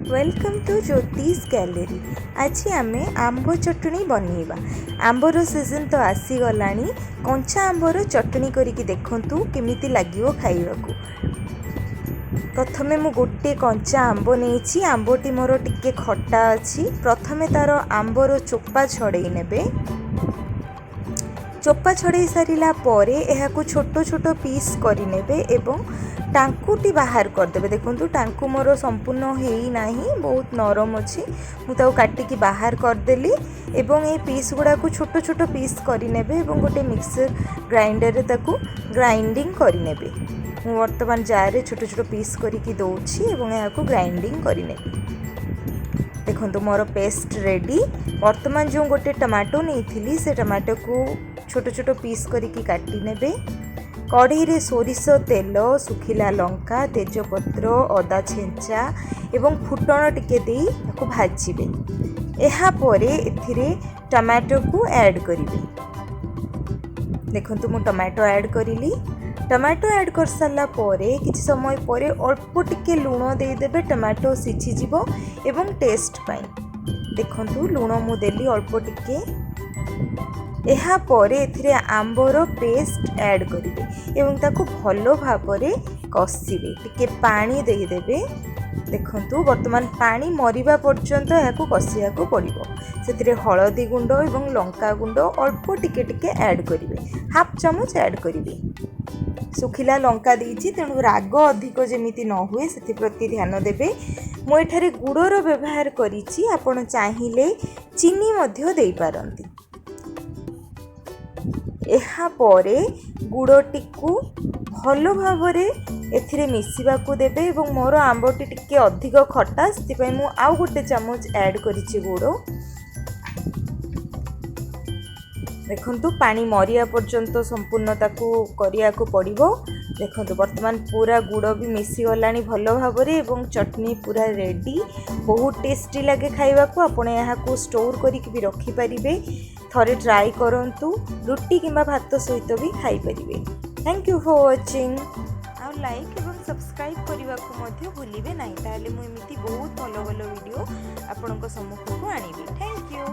Welcome to Jyoti's Gallery. ଆଜି ଆମେ ଆମ୍ବ ଚଟଣି ବନେଇବା। ଆମ୍ବର ସିଜନ୍ ତ ଆସିଗଲାଣି। କଞ୍ଚା ଆମ୍ବର ଚଟଣି କରିକି ଦେଖନ୍ତୁ କେମିତି ଲାଗିବ ଖାଇବାକୁ। ପ୍ରଥମେ ମୁଁ ଗୋଟେ କଞ୍ଚା ଆମ୍ବ ନେଇଛି। ଆମ୍ବଟି ମୋର ଟିକେ ଖଟା ଅଛି। ପ୍ରଥମେ ତା'ର ଆମ୍ବର ଚୋପା ଛଡ଼େଇ ନେବେ। ଚୋପା ଛଡ଼େଇ ସାରିଲା ପରେ ଏହାକୁ ଛୋଟ ଛୋଟ ପିସ୍ କରିନେବେ ଏବଂ ଟାଙ୍କୁଟି ବାହାର କରିଦେବେ। ଦେଖନ୍ତୁ, ଟାଙ୍କୁ ମୋର ସମ୍ପୂର୍ଣ୍ଣ ହେଇନାହିଁ, ବହୁତ ନରମ ଅଛି। ମୁଁ ତାକୁ କାଟିକି ବାହାର କରିଦେଲି ଏବଂ ଏଇ ପିସ୍ ଗୁଡ଼ାକୁ ଛୋଟ ଛୋଟ ପିସ୍ କରିନେବେ ଏବଂ ଗୋଟେ ମିକ୍ସର ଗ୍ରାଇଣ୍ଡରରେ ତାକୁ ଗ୍ରାଇଣ୍ଡିଙ୍ଗ କରିନେବେ। ମୁଁ ବର୍ତ୍ତମାନ ଜାର୍ରେ ଛୋଟ ଛୋଟ ପିସ୍ କରିକି ଦେଉଛି ଏବଂ ଏହାକୁ ଗ୍ରାଇଣ୍ଡିଙ୍ଗ କରିନେବି। ଦେଖନ୍ତୁ, ମୋର ପେଷ୍ଟ ରେଡ଼ି। ବର୍ତ୍ତମାନ ଯେଉଁ ଗୋଟେ ଟମାଟୋ ନେଇଥିଲି, ସେ ଟମାଟୋକୁ ଛୋଟ ଛୋଟ ପିସ୍ କରିକି କାଟି ନେବେ। କଢ଼େଇରେ ସୋରିଷ ତେଲ, ଶୁଖିଲା ଲଙ୍କା, ତେଜପତ୍ର, ଅଦା ଛେଞ୍ଚା ଏବଂ ଫୁଟଣ ଟିକେ ଦେଇ ତାକୁ ଭାଜିବେ। ଏହାପରେ ଏଥିରେ ଟମାଟୋକୁ ଆଡ଼୍ କରିବେ। ଦେଖନ୍ତୁ, ମୁଁ ଟମାଟୋ ଆଡ଼୍ କରିଲି। ଟମାଟୋ ଆଡ଼୍ କରିସାରିଲା ପରେ କିଛି ସମୟ ପରେ ଅଳ୍ପ ଟିକେ ଲୁଣ ଦେଇଦେବେ। ଟମାଟୋ ସିଝିଯିବ ଏବଂ ଟେଷ୍ଟ ପାଇଁ ଦେଖନ୍ତୁ, ଲୁଣ ମୁଁ ଦେଲି ଅଳ୍ପ ଟିକେ। ଏହାପରେ ଏଥିରେ ଆମ୍ବର ପେଷ୍ଟ ଆଡ଼୍ କରିବେ ଏବଂ ତାକୁ ଭଲ ଭାବରେ କଷିବେ। ଟିକେ ପାଣି ଦେଇଦେବେ। ଦେଖନ୍ତୁ, ବର୍ତ୍ତମାନ ପାଣି ମରିବା ପର୍ଯ୍ୟନ୍ତ ଏହାକୁ କଷିବାକୁ ପଡ଼ିବ। ସେଥିରେ ହଳଦୀ ଗୁଣ୍ଡ ଏବଂ ଲଙ୍କା ଗୁଣ୍ଡ ଅଳ୍ପ ଟିକେ ଟିକେ ଆଡ଼୍ କରିବେ। ହାଫ୍ ଚାମଚ ଆଡ଼୍ କରିବେ। ଶୁଖିଲା ଲଙ୍କା ଦେଇଛି, ତେଣୁ ରାଗ ଅଧିକ ଯେମିତି ନ ହୁଏ ସେଥିପ୍ରତି ଧ୍ୟାନ ଦେବେ। ମୁଁ ଏଠାରେ ଗୁଡ଼ର ବ୍ୟବହାର କରିଛି। ଆପଣ ଚାହିଁଲେ ଚିନି ମଧ୍ୟ ଦେଇପାରନ୍ତି। ଏହାପରେ ଗୁଡ଼ଟିକୁ ଭଲ ଭାବରେ ଏଥିରେ ମିଶିବାକୁ ଦେବେ ଏବଂ ମୋର ଆମ୍ବଟି ଟିକେ ଅଧିକ ଖଟା, ସେଥିପାଇଁ ମୁଁ ଆଉ ଗୋଟେ ଚାମଚ ଆଡ଼୍ କରିଛି ଗୁଡ଼। ଦେଖନ୍ତୁ, ପାଣି ମରିବା ପର୍ଯ୍ୟନ୍ତ ସମ୍ପୂର୍ଣ୍ଣ ତାକୁ କରିବାକୁ ପଡ଼ିବ। ଦେଖନ୍ତୁ, ବର୍ତ୍ତମାନ ପୁରା ଗୁଡ଼ ବି ମିଶିଗଲାଣି ଭଲ ଭାବରେ ଏବଂ ଚଟଣି ପୁରା ରେଡ଼ି। ବହୁତ ଟେଷ୍ଟି ଲାଗେ ଖାଇବାକୁ। ଆପଣ ଏହାକୁ ଷ୍ଟୋର୍ କରିକି ବି ରଖିପାରିବେ। ଥରେ ଟ୍ରାଏ କରନ୍ତୁ। ରୁଟି କିମ୍ବା ଭାତ ସହିତ ବି ଖାଇପାରିବେ। Thank you for watching. ଆଉ ଲାଇକ୍ ଏବଂ ସବସ୍କ୍ରାଇବ୍ କରିବାକୁ ମଧ୍ୟ ଭୁଲିବେ ନାହିଁ। ତାହେଲେ ମୁଁ ଏମିତି ବହୁତ ଭଲ ଭଲ ଭିଡ଼ିଓ ଆପଣଙ୍କ ସମ୍ମୁଖକୁ ଆଣିବି। Thank you.